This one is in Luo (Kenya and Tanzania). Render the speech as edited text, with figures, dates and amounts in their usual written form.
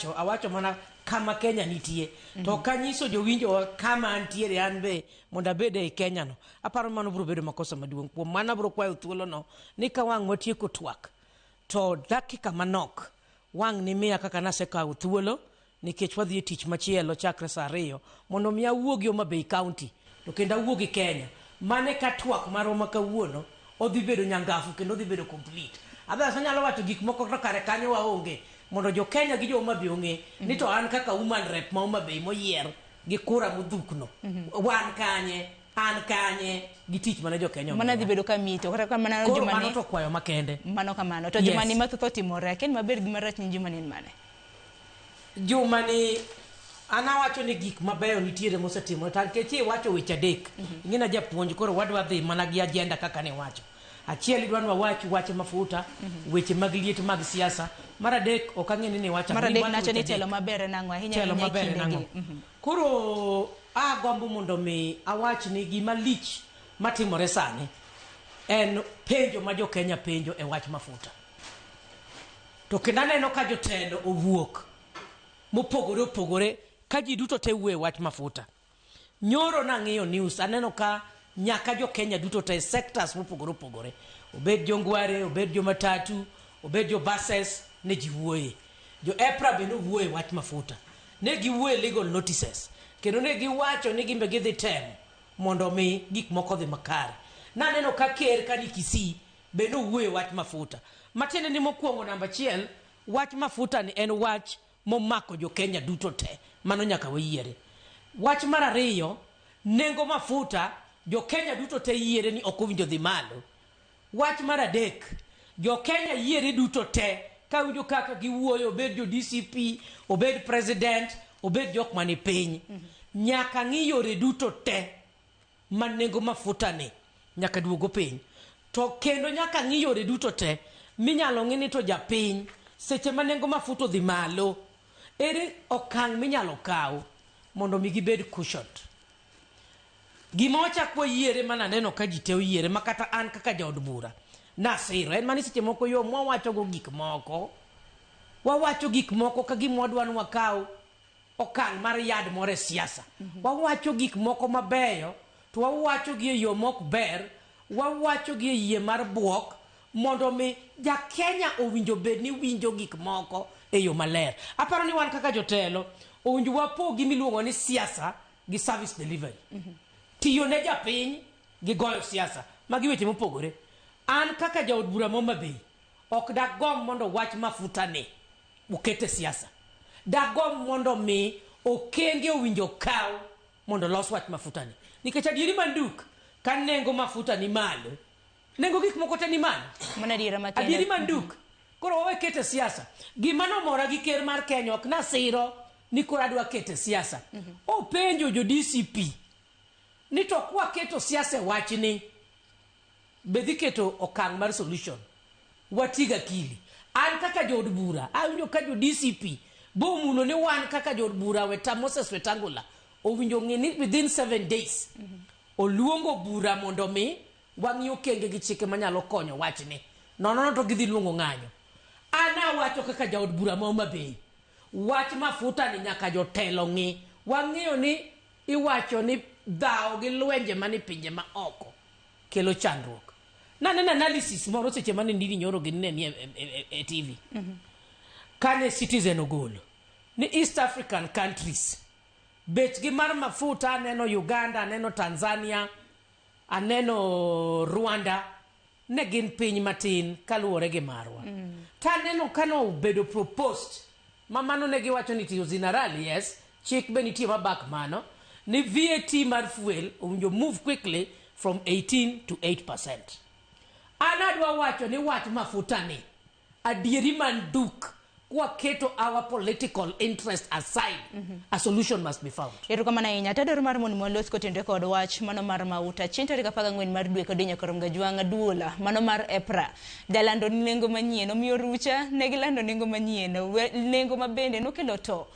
awacho, awacho mana kama Kenya nitie. To ok anyiso jowinjowa kama antiere an be mondo abed ei Kenya no. Aparo ni mano biro bedo makosa maduong'. Kuom mano abiro kwayo thuolono ni ka wang' watieko twak to dakika manok wang' nimiya kaka nasekawo thuolo nikech wadhi e tich machielo chakre saa 2 mondo mi awuo gi Homa Bay County to kendo awuo gi Kenya. Mane ka twak marwa ma kawuono odhi bedo nyangafu kendo odhi bedo complete. Otherwise anyalo wacho gik moko to kare kanyo waonge mondo jo Kenya gi jo Homa Bay ong'e ni to an kaka woman rep ma Homa Bay moyier gi kura modhukno wan kanye an kanye gi tich mane jo Kenya Mano dhi omiya. bedo ka mito kata kamano Koro juma mano ni to kwayo makende. mano kamano to Yes. juma ni mathoth otimore akia ni maber gi marach ni juma ni en mane. Juma ni an awacho ni gik mabeyo nitiere mosetimore to nikech iwacho weche adek. Ing'e na japuonj koro wadwa dhi mana gi agenda kaka niwacho. Achiel idwa ni wawach wach mafuta, weche mag liet mag siasa. Mar adek ok ang'e ni niwacho Mar ang'o, adek iwacho nacho ni weche telo adek. maber en ang'o ahinya Telo ahinya e maber en kindegi. ang'o? Koro agombo mondo mi awach ni gima lich matimore sani en penjo ma jo Kenya penjo e wach mafuta. To kendo aneno ka jotelo owuok mopogore opogore ka ji duto te wuoyo e wach mafuta. Nyoro nang'iyo news aneno ka nyaka jo Kenya duto te sectors mopogore opogore obed jo ngware, obed jo matatu, obed jo buses ne ji wuoye. Jo EPRA be nowuoyo e wach mafuta. Ne giwuoyo e legal notices kendo ne giwacho ni gimbe gidhi temo mondo mi gik moko odhi makare. Naneno ka ker ka ni Kisii be nowuoyo e wach mafuta. Matiende ni mokwongo namba achiel, wach mafuta ni en wach momako jo Kenya duto te. Mano nyaka wayiere. Wach mar ariyo, nengo mafuta jo Kenya duto te yiere ni ok owinjo dhi malo. Wach mar adek, jo Kenya yiere duto te kawinjo kaka giwuoyo obed jo DCP, obed president, obed jok mani piny. Nyaka ng'i yore duto te ma nengo mafuta ni nyaka duogo piny. To kendo nyaka ng'i yore duto te minyalo ng'i ni to japiny seche ma nengo mafuta odhi malo, ere okang' minyalo kaw mondo mi gibed cushioned. Gima wachak wayiere mana neno ka ji te oyiere ma kata an kaka jaod bura nasiro en mani seche moko yo mwawacho go gik moko wawacho gik moko ka gima wadwa ni wakaw okang' mar yad moro e siasa. Wawacho gik moko mabeyo to wawacho gi e yo mok ber, wawacho gi e yie mar buok mondo mi ja Kenya owinjo bed ni winjo gik moko e yo maler. Aparo ni wan kaka jotelo owinjo wapog gima iluongo ni siasa gi service delivery. Tiyo ne japiny gi goyo siasa. Magi weche mopogore. An kaka jaod bura ma Homa Bay ok dagomb mondo wach mafuta ni oket e siasa. Dagomb mondo mi okenge owinjo kaw mondo los wach mafuta ni. Nikech adieri manduk ka nengo mafuta ni malo, nengo gik moko te ni malo. Mano adiera makende. Adieri manduk. Koro wawe kete siasa. Gima nomora gi ker mar Kenya ok nasiro ni koro adwa kete siasa. Openjo jo DCP ni to kwaketo siasa e wachni be dhi keto okang' mar solution. Wati gi akili. An kaka jood bura, awinjo ka jo DCP bomulo ni wan kaka jood bura weta Moses Wetangula owinjo ng'e ni within 7 days oluongo bura mondo mi wang'i okenge gi chike manyalo konyo wachni. Nono to gidhi luongo ng'anyo. An awacho kaka jaod bura ma Homa Bay, wach mafuta ni nyaka jotelo ng'i. Wang'eyo ni iwacho ni dhawo gi lwenje mane pinje ma oko kelo chandruok. Naneno analysis moro seche mane Ndindi Nyoro gini ne nie e TV. Kane Citizen ogolo ni East African countries bechgi mar mafuta aneno Uganda, aneno Tanzania, aneno Rwanda ne gin piny matin kaluwore gi marwa. To aneno ka nobedo proposed ma mano ne giwacho ni tiyo Zinarali, yes, chik be nitie ma back mano ni VAT mar fuel owinjo move quickly from 18 to 8%. An adwa wacho ni wach mafuta ni adieri manduk kwaketo our political interest aside, a solution must be found. Erokamano ahinya. Tador mar mon molos kotenore kod wach mano mar mauta chieng' tarik 14 mar dwe kod nyaka Gajwang' duola mano mar EPRA jalando nengo manyien omiyo rucha ne gilando nengo manyien nengo ma bende nokelo to